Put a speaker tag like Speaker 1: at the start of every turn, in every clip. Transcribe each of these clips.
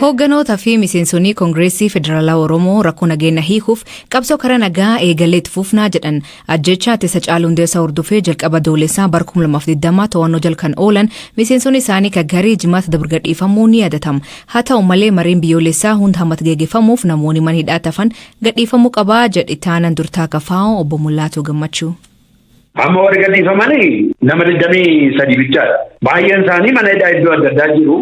Speaker 1: Hoogganoota fi miseensonni Koongireesii Federaalaa Oromoo rakkoo nageenya hiikuuf qabsoo karaa nagaa eegalee itti fufnaa jedhan. Ajjeechaa Artist Hacaaluu Hundeessaa hordofee jalqaba Adoolessaa bara 2020 to'annoo jala kan oolan miseensonni isaanii kan garii Jimaata dabre gadhiifamuu ni yaadatama. Haa ta'u malee, mariin biyyoolessaa hunda hammatu geggeeffamuuf namoonni mana hidhaa hafan gadhiifamuu qabaa jedhe itti aanaan dura taa'aa KFO Obbo Mul'aatuu Gammachuu.
Speaker 2: Amma warri gadhiifamanii nama 23 bichaadha. Baay'een isaanii mana hidhaa iddoo adda addaa jiru.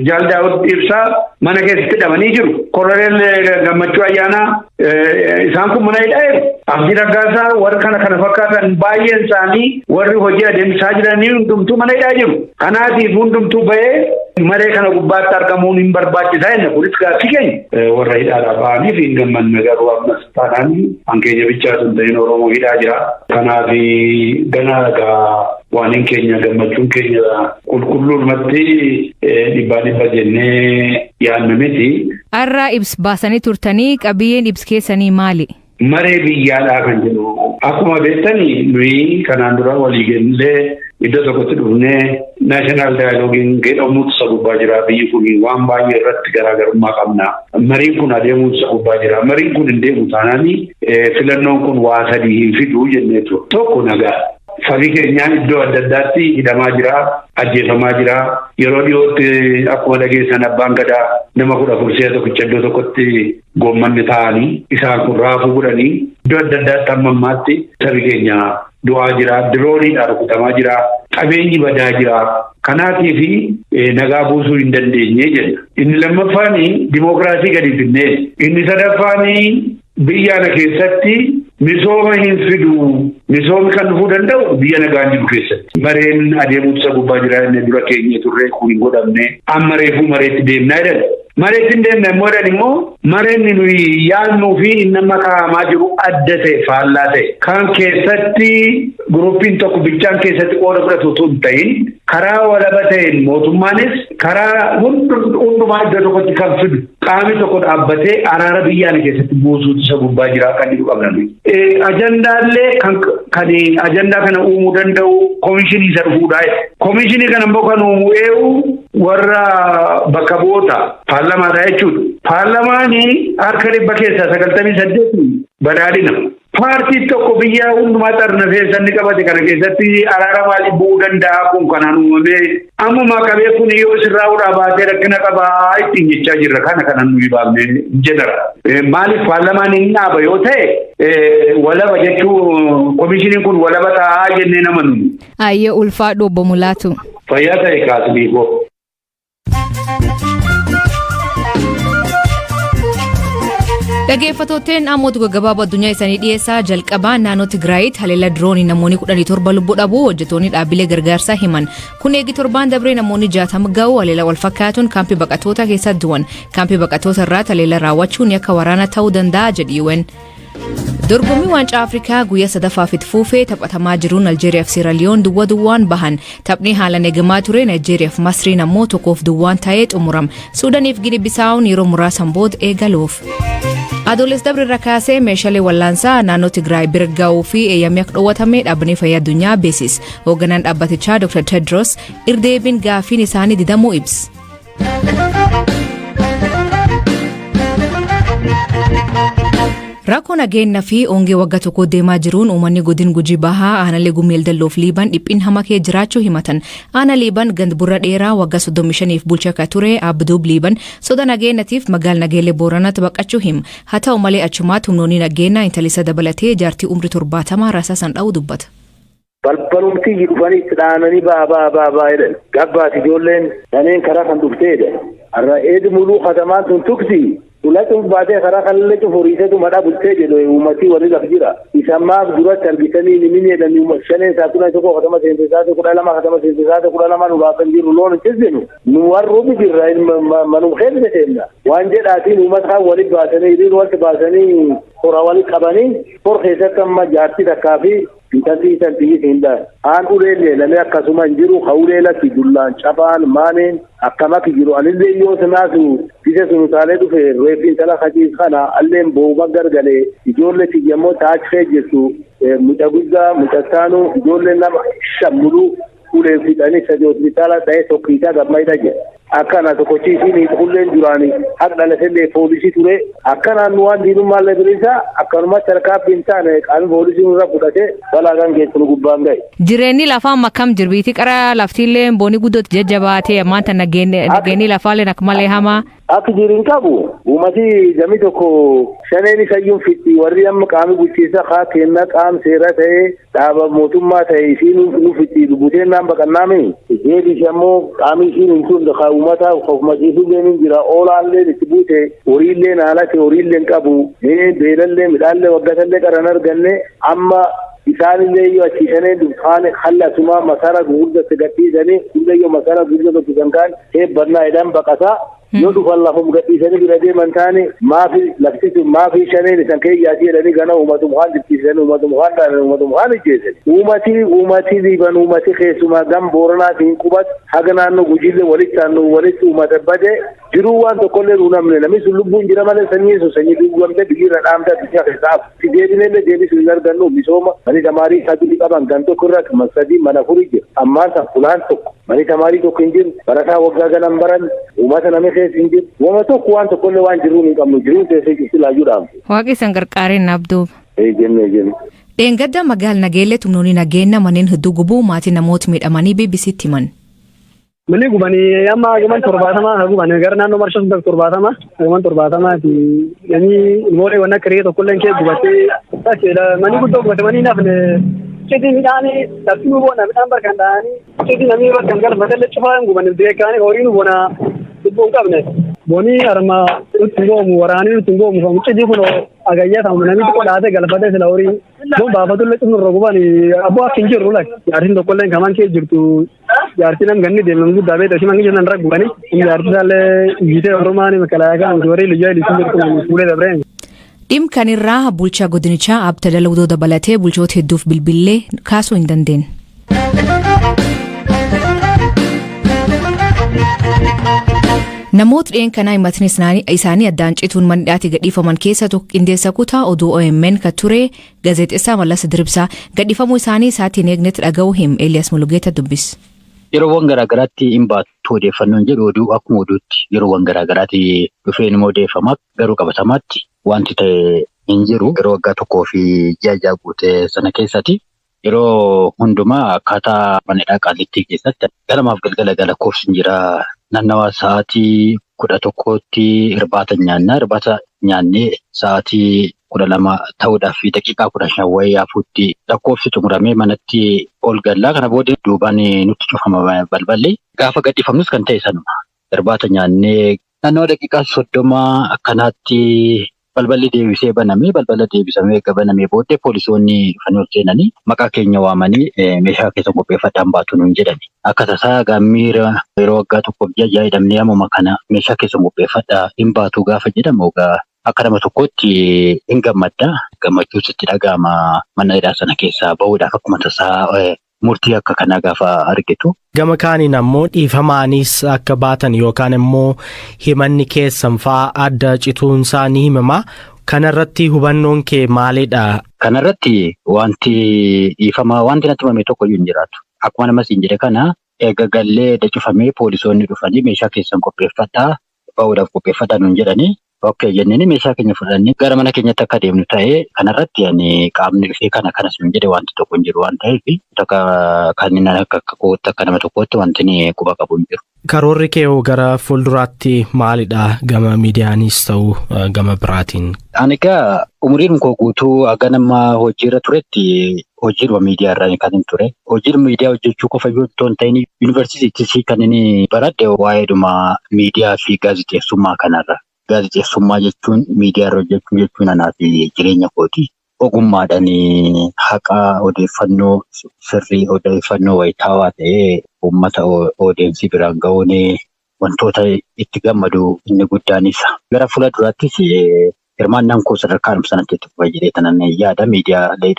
Speaker 2: Jaal Daawud Ibsaa mana keessatti hidhamanii jiru. Koloneel Gammachuu Ayyaanaa, isaan kun mana hidhaa jiru. Abdii Raggaasaa, warri kana kana fakkaatan baay'een isaanii, warri hojii adeemsisaa jiranii hundumtuu mana hidhaa jiru. Kanaatiif hundumtuu bahee maree kana gubbaatti argamuun hin barbaachisaa jenna. Kunis gaaffii keenya. Warra hidhaadhaa ba'aniif hin gammanne, garuu ammas taanaan kan keenya bichaa sun ta'in Oromoo hidhaa jira. Kanaaf gana egaa waan keenya, gammachuun keenya qulqulluumatti dhibbaa dhibba jennee yaadna miti.
Speaker 1: Har'a ibsa baasanii turtanii, qabiyyeen ibsa keessanii maali?
Speaker 2: Maree biyyaadhaa kan jedhu, akkuma beektani, nuyi kanaan dura walii gallee iddoo tokkotti dhufnee national dialogue-iin jedhamutu isa gubbaa jira. Biyyi kun waan baay'ee irratti garaagarummaa qabna. Mariin kun adeemuutu isa gubbaa jira. Mariin kun hin deemu taanaan filannoon kun waa sadii hin fidu jenneetu. Tokko, nagaa. Sabi keenyaan iddoo adda addaatti hidhamaa jira, ajjeefamaa jira. Yeroo dhiyootti akkuma dhageessan abbaan gadaa nama 14 si'a tokkicha iddoo tokkotti goommanni ta'anii isaan kun raafuu godhanii, iddoo adda addaatti hamma ammaatti sabi keenya du'aa jira, dirooniidhaan rukutamaa jira, qabeenyi badaa jira. Kanaatiif nagaa buusuu hin dandeenye jenna. Inni lammaffaan dimookiraasii gadi finnee. Inni sadaffaan biyya kana keessatti misooma hin fidu. Misoomni kan dhufuu danda'u biyya nagaan jiru keessatti. Mareen adeemuutu isa gubbaa jira inni dura keenya turre kun hin godhamne. Amma reefuu mareetti deemnaa jedhan. Mareetti hin deemne immoo jedhan, immoo mareen nuyi yaadnuu fi inni amma kaa'amaa jiru adda ta'e, faallaa ta'e. Kan keessatti group-iin tokko bichaan keessatti qooda fudhatu utuu hin ta'in, karaa walaba ta'een mootummaanis karaa hundumaa iddoo tokkotti kan fidu qaamni tokko dhaabbatee araara biyyaana keessatti buusuutu isa gubbaa jira kan jedhu qabna. Ajandaallee kan ajandaa kana uumuu danda'u komishinii isa dhufuudha. Komishinii kana immoo kan uumu eewu warra bakka bu'oota paarlamaadha jechuudha. Paarlamaan harka 100 keessaa 98 Badhaadhina. Paartii tokko biyya hundumaa xarnafee sanni qabate kana keessatti araara maalii bu'uu danda'a? Kun kanaan uumamee ammumaa qabee kun yoo sirraa'uudhaa baatee rakkina qabaa ittiin jechaa jirra, kana kanan nuyi baafne jedhara. Maaliif paarlamaan hin dhaaba yoo ta'e walaba jechuu, komishiniin kun walaba ta'aa jennee nama nuni.
Speaker 1: Ayyee, ulfaadhu Obbo Mulaatu.
Speaker 2: Fayyaa ta'e kaasbii koo.
Speaker 1: Dhaggeeffattootteen, ammoo gaggabaaboo addunyaa isaanii dhiyeessaa. Jalqabaa, naannoo Tigraayitti haleellaa diroonii namoonni 17 lubbuu dhabuu hojjettoonni dhaabbilee gargaarsaa himan. Kun eegi torbaan dabree namoonni 60 ga'u haleellaa wal fakkaatuun kaampii baqattoota keessatti du'an. Kaampii baqattoota irratti haleellaa raawwachuun yakka waraanaa ta'uu danda'a jedhi UN. Dorgommii Waancaa Afrikaa guyyaa sadaffaaf itti fufee taphatamaa jiruun Aljeeriyaa fi Seeraaliyoon duwwaa duwwaan bahan. Taphni haalaan eegamaa ture Naayijeeriyaa fi Masriin ammoo 1-0 ta'ee xumurama. Suudaaniif Gini Bisaawun yeroo muraasan booda eegaluuf. Adoolessa dabre irra kaasee meeshaalee wallaansaa naannoo Tigraay bira ga'uu fi eeyyamee akka dhoowwatame Dhaabbanni Fayyaa Addunyaa beeksise. Hoogganaan dhaabbatichaa Dr. Tedros irdeebiin gaaffiin isaanii didamuu ibsa. Rakkoo nageenyaa fi hongee waggaa tokko deemaa jiruun uummanni godin Gujii Bahaa aanaalee Gumeel Dalloof Liiban dhiphin hamaa kee jiraachuu himatan. Aanaa Liiban gand Burra Dheeraa waggaa 35f bulchaa akka ture Abduub Liiban soda nageenyatiif magaala Nageellee Booranaatti baqachuu hima. Haa ta'u malee, achumaatti humnoonni nageenyaa intalisa dabalatee jaartii umrii 70 rasaasan dha'uu dubbata.
Speaker 3: Balbalumti dhufanii itti dhaananii baa baa baa baa jedhan. Gabbaati ijoolleen daneen karaa kan dhuftee jedhan. Har'a eedi muluu katamaan tun tuksi. Ulacuuf baatee karaa kanallee cufuriisetu madhaa bultee jedhu uummatii walii laf jira. Isa maaf duratti argitanii ni jedhanii shaneen saa 11 katama seente, saate 12 katama seente, saate 12 nu gaafan jiru loon hin tisinu. Nu warruufi jirra, manum keessa seenna. Waan jedhaatiin uummata kan walitti baasanii, hiriir walitti baasanii, hora walitti qabanii, hor keessatti amma jaartii takkaa fi intalli isan xiyyiit hin dhaan. Aan uleen leelamee akkasuma hin jiru, ka ulee lakki dullaan cabaan maaneen akkam akki jiru. Anillee yoo sinaasu gise sun utaalee dhufe, reeffi intala kaciis kana alleen booma gargalee, ijoollee tiyya immoo taachfee jirtu, muca guddaa mucattaanu ijoollee nama shan muluu uleen fixanii, sadi hospitaala dha'ee, tokkiisaa gammayidha jedha. Akkana tokkochi isiin hiikulleen duraanii haqa dhalateellee poolisii ture. Akkanaan nu waan diinummaallee bilisa akkanumatti harkaaf hin taane qaamni poolisii nurra fudhate balaa kan geessu nu gubbaan ga'e.
Speaker 1: Jireenyi lafaa amma akkam jirbiiti qara laftiillee booni guddootti jajjabaatee ammaan tan nageenyi lafaallee akka malee hamaa.
Speaker 3: Akka jirin qabu uummati jamii tokko shaneen isayyuun fixi warri amma qaamni bulchiinsa haa kenna qaam seera ta'ee dhaaba mootummaa ta'e isiin nu fixi buteen naan baqannaami. Jeelis ammoo qaamni isiin hin tun haa uummata ofuma jiisuullee ni jira oolaallee itti buute horiillee naalate horiillee qabu beelallee midhaallee waggatallee qaran arganne amma isaanillee yoo achi shaneen dukkaane hallasumaa masara gurguddatti gadhiisanii hundayyoo masara gurguddatti kan kaan heebbannaa jedhan baqataa. Yoo dhufan lafum gadhiisanii bira deeman taane maafi lafti sun maafi shaneen isan keeyyaati jedhanii gana uummatum haan dirqisiisanii uummatum haan dhaanan uummatum haan ijjeessan. Uummati uummati dhiiban uummati keessumaa gam booranaatiin qubatu haga naannoo gujiillee walitti aannu walitti uummata bade jiruu waan tokkollee nu namne namni sun lubbuun jira malee sanyii sun sanyii duwwamte biyyiirra dhaamte addunyaa keessaa hafu. Si deebinellee deebisuu hin argannu misooma mani tamaarii sadii qaban gan tokko irra man sadii mana afurii jira ammaan san fulaan tokko mani tamaarii tokko hin jiru barataa waggaa ganan baran uummata namni keessa hin jiru wama tokko waan tokkollee waan jiruun hin qabnu jiruun teessee jirti laayyuu dhaamte.
Speaker 1: Waaqni isan gargaareen naaf duuba.
Speaker 3: Jenne jenne.
Speaker 1: Dheengadda magaala Nageellee humnoonni nageenya manneen hedduu gubuu maatii namoota miidhamanii BBCtti himan.
Speaker 4: Manni gubanii amma gaman 70 haa gubanii gara naannoo marshaa sun 70 gaman 70ti namni ilmoolee waan akka re'ee tokkollee kee gubatee manni guddoo gubate manni nafne cidii midhaanii lafti nu boona midhaan barkan dhahanii cidii namni barkan galfatellee cufaa hin gubanne beekaanii horii nu boona lubbuu hin qabne. Boonii harma nutti hin goomu waraanii nutti hin goomu cidii kun agayyaa ta'u namni xiqqoo dhaatee galfatee sila horii boon baafatullee cufnurra gubanii abboo akka hin jirru lak jaartiin tokkollee kaman kee jirtu jaartii nam ganni deemam guddaa beekta ishee mangi jirtan raggubanii jaartii isaallee jiitee oromaanii makalaayaa warri liyyuu ilisuu jirtu fuulee dabreen.
Speaker 1: Dhimma kanirraa bulchaa godinichaa Abta Dalawudoo dabalatee bulchoota hedduuf bilbilee kaasuu hin dandeenye. Namoota dhiyeen kanaa himatni isaanii addaan cituun mana hidhaatii gadhiifaman keessa tokko qindeessa kutaa oduu OMN kan ture gaazexeessaa Mallas Diribsaa gadhiifamuu isaanii isaatiin eegnetti dhaga'uu him Eeliyaas Mulugeeta dubbis.
Speaker 5: Yeroowwan garaagaraatti hin baattu odeeffannoon jedhu oduu akkuma oduutti yeroowwan garaagaraatti dhufeen immoo odeeffama garuu qabatamaatti wanti ta'e hin jiru yeroo waggaa tokkoo fi ji'a ja'a guute sana keessatti yeroo hundumaa akkaataa mana hidhaa Qaallittii keessatti galamaaf galgala lakkoofsi hin jira. Naannawaa sa'aatii 11tti irbaata nyaannaa. Irbaata nyaannee sa'aatii 12 ta'uudhaaf daqiiqaa 15 wayii hafuutti lakkoofsi xumuramee manatti ol gallaa. Kana booda duubaan nutti cufama balballi. Gaafa gadhiifamnus kan ta'e sanuma. Irbaata nyaannee naannawa daqiiqaa 30 akkanaatti balballi deebisee banamee balbala deebisamee eega banamee booddee poolisoonni dhufanii ol seenanii maqaa keenya waamanii meeshaa keessa qopheeffadhaan baatu nuun jedhani. Akka tasaa gaammiira yeroo waggaa tokkoof ji'a ja'a hidhamnee ammuma kana meeshaa keessa qopheeffadhaa hin baatu gaafa jedhamu egaa akka nama tokkootti hin gammadda. Gammachuus itti dhaga'ama mana hidhaa sana keessaa bahuudhaaf akkuma tasaa murtii akka kanaa gaafa argitu.
Speaker 6: Gama kaaniin ammoo dhiifamaanis akka baatan yookaan immoo himanni keessan fa'aa adda cituunsaa ni himama. Kanarratti hubannoon kee maalidha?
Speaker 5: Kanarratti wanti dhiifamaa wanti natti himame tokko iyyuu hin jiraatu. Akkuma nama siin jedhe kana eega gallee dacufamee poolisoonni dhufanii meeshaa keessan qopheeffadhaa bahuudhaaf qopheeffadhaa nuun jedhanii. Okkee jenneen meeshaa keenya fudhannee gara mana keenyatti akka deemnu ta'ee kanarratti ani qaamni dhufee kana kanas nuun jedhe wanti tokko hin jiru waan ta'eef takka kan inni akka kootti akka nama tokkootti wanti inni quba qabu hin jiru.
Speaker 6: Karoorri kee hoo gara fuulduraatti maalidha gama miidiyaanis ta'u gama biraatiin?
Speaker 5: Ani egaa umriin koo guutuu haga nama hojiirra turetti hojiidhuma miidiyaa irraa kan hin ture. Hojiidhuma miidiyaa hojjechuu qofa yoo hin ta'in yuunivarsiitiittis kan inni baradhe waa'eedhuma miidiyaa fi gaazexeessummaa kanarra. Gaazexeessummaa jechuun miidiyaa irra hojjechuu jechuun anaa fi jireenya kooti. Ogummaadhaan haqa odeeffannoo sirrii odeeffannoo wayitaawaa ta'ee uummata odeensii biraan ga'uun wantoota itti gammadu inni guddaan isa. Gara fuula duraattis hirmaannaan koo sadarkaa sanatti itti fufa jedhee tanan yaada miidiyaalee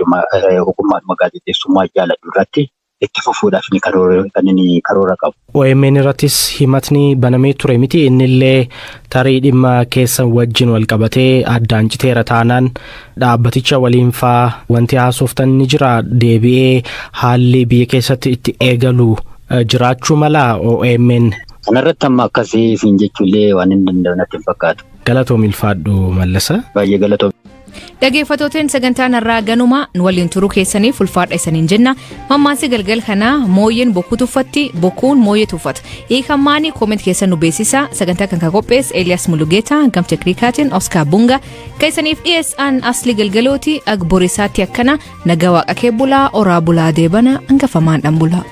Speaker 5: ogummaadhuma gaazexeessummaa jaaladhu irratti itti fufuudhaaf kan inni karoora qabu.
Speaker 6: OMN irrattis himatni banamee ture miti innillee tarii dhimma keessan wajjin wal qabatee addaan citeera taanaan dhaabbaticha waliin faa wanti haasoftan ni jira deebi'ee haalli biyya keessatti itti eegalu jiraachuu mala OMN.
Speaker 5: Kanarratti amma akkasii siin jechuullee waan hin danda'u natti hin fakkaatu.
Speaker 6: Galatoom, ulfaadhu Mallasa.
Speaker 5: Baay'ee galatoom.
Speaker 1: Dhaggeeffattooteen, sagantaan har'aa ganuma. Nu waliin turuu keessaniif ulfaadha isaniin jenna. Mammaansi galgal kanaa "Mooyyeen bokkuu tuffatti, bokkuun mooyyee tuffata." Hiikammaanii comment keessan nu beeksisa. Sagantaa kan qopheesse Eeliyaas Mulugeetaa, gam teknikaatiin Oskaar Bunga, keessaniif dhiyeessaan Asli Galgalooti. Agborisaatti akkana nagaa waaqa kee bulaa, oraa bulaa, deebana hangafamaan dhan bulaa.